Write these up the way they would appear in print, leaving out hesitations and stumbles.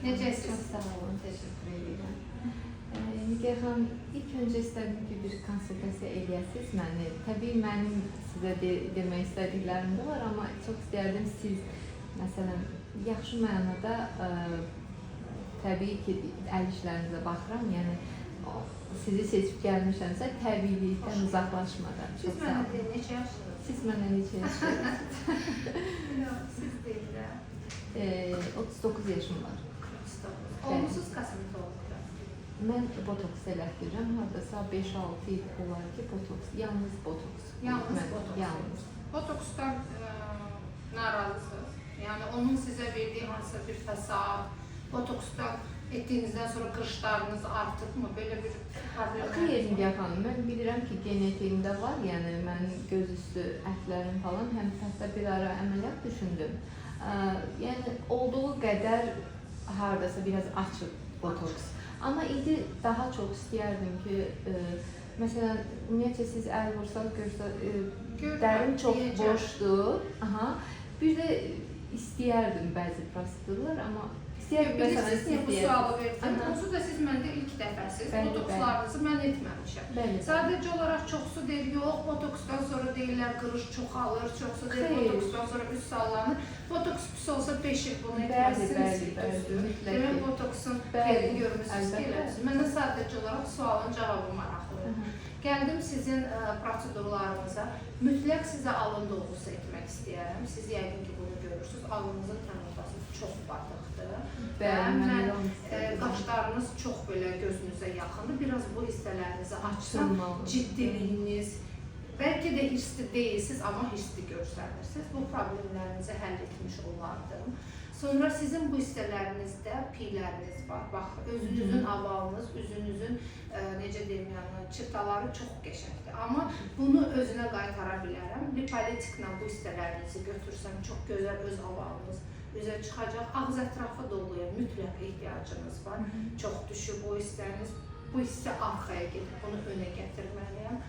Necəsiniz? Çox sağ olun, təşəkkür edirəm. Nigar xanım, ilk öncə istərdim ki, bir konsultasiya eləyəsiniz məni. Təbii mənim sizə demək istədiklərim də var, amma çox istərdim siz, məsələn, yaxşı mənada təbii ki, əl işlərinizə baxıram, yəni sizi seçib gəlmişəmsə, təbiilikdən uzaqlaşmadan. Siz Çox sağ mənə olun. deyin, neçə yaşınız? Siz mənə neçə yaşınız? Yox, siz deyin də. 39 yaşım var. 39. Olmusunuz kosmetoloqda. Mən botoks elətdirirəm. Hardasa 5-6 il olar ki, botoks, yalnız botoks. Yalnız Mən- botoks. Yalnız. Botoksdan narazısınız. Yəni onun sizə verdiyi hansısa bir fəsad, botoksdan etdiyinizdən sonra qırışlarınız artıbmı? Belə bir problem. Xeyr, Nigar xanım, mən bilirəm ki, genetikimdə var, yəni mənim göz üstü ətlərim falan, həm hətta bir ara əməliyyat düşündüm. Yəni olduğu qədər hardasa biraz açıb botoks. Amma indi daha çox istəyərdim ki, məsələn, ümumiyyətcə siz əl vursaq görsə, Görürəm, dərim çox deyəcəm. boşdur. Aha. Bir də istəyərdim bəzi prosedurlar, amma istəyərdim məsələn Bilirsiniz niyə siz bu deyərdiniz. sualı verdim? Aha. Onsuz da siz məndə ilk dəfəsiz. Bəli, Botokslarınızı mən etməmişəm. Bəli. Sadəcə olaraq çoxsu deyir, yox, botoksdan sonra deyirlər qırış çoxalır, çoxsu deyir, Xeyr. botoksdan sonra üz sallanır. Botoks pis olsa 5 il bunu Bəli, etməzsiniz bəli, ki, bəli, düzdür? mütləq Demək ki. botoksun Bəli, xeyrini görmüsünüz ki, əlbəttə. eləmisiniz. Mənə sadəcə olaraq sualın cavabı maraqlıdır. Aha. Gəldim sizin prosedurlarınıza. Mütləq sizə alın dolğusu etmək istəyirəm. Siz yəqin ki, bunu görürsünüz. Alnınızın təmizləsi çox batıqdır. Bəli, Və mən mən, elə onu istəyirdim. Qaşlarınız çox belə gözünüzə yaxındır. Biraz bu hissələrinizi açsam, Açılmalı. ciddiliyiniz, bəlkə də hirsli deyilsiniz, amma hirsli görsənirsiniz. Bu problemlərinizi həll etmiş olardım. Sonra sizin bu hissələrinizdə piyləriniz var. Bax, özünüzün avalınız, üzünüzün necə deyim, yəni çıtaları çox qəşəngdir. Amma bunu özünə qaytara bilərəm. Lipolitiklə bu hissələrinizi götürsəm çox gözəl öz avalınız üzə çıxacaq. Ağız ətrafı doluya mütləq ehtiyacınız var. Çox düşüb o hissəniz. Bu hissə arxaya gedib, bunu önə gətirməliyəm.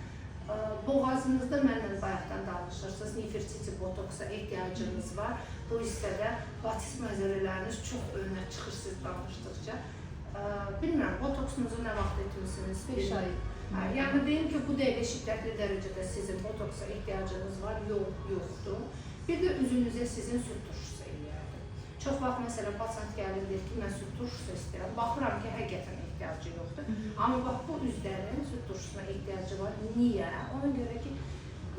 Boğazınızda mənlə bayaqdan danışırsınız, Nefertiti botoksa ehtiyacınız var. Bu hissədə latis məzəliləriniz çox önə çıxır siz danışdıqca. Bilmirəm, botoksunuzu nə vaxt etmisiniz? 5 ay. Hə, yəni deyim ki, bu dəqiqə şiddətli dərəcədə sizin botoksa ehtiyacınız var, yox, yoxdur. Bir də üzünüzə sizin süd turşusu eləyərdim. Çox vaxt məsələn pasient gəlir deyir ki, mən süd turşusu istəyirəm. Baxıram ki, həqiqətən ehtiyacı yoxdur. Amma bax bu üzlərin süd turşusuna ehtiyacı var. Niyə? Ona görə ki,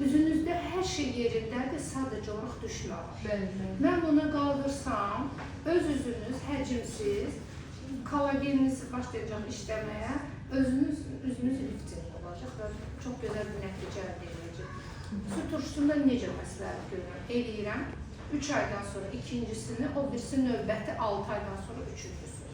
üzünüzdə hər şey yerindədir, sadəcə olaraq düşmə var. Bəli, bəli. Mən bunu qaldırsam, öz üzünüz həcmsiz, kolageniniz başlayacaq işləməyə, özünüz üzünüz lifting olacaq və çox gözəl bir nəticə əldə edəcək. Süd turşusunda necə məsləhət görürəm? Eləyirəm. 3 aydan sonra ikincisini, o birisi növbəti 6 aydan sonra üçüncüsü.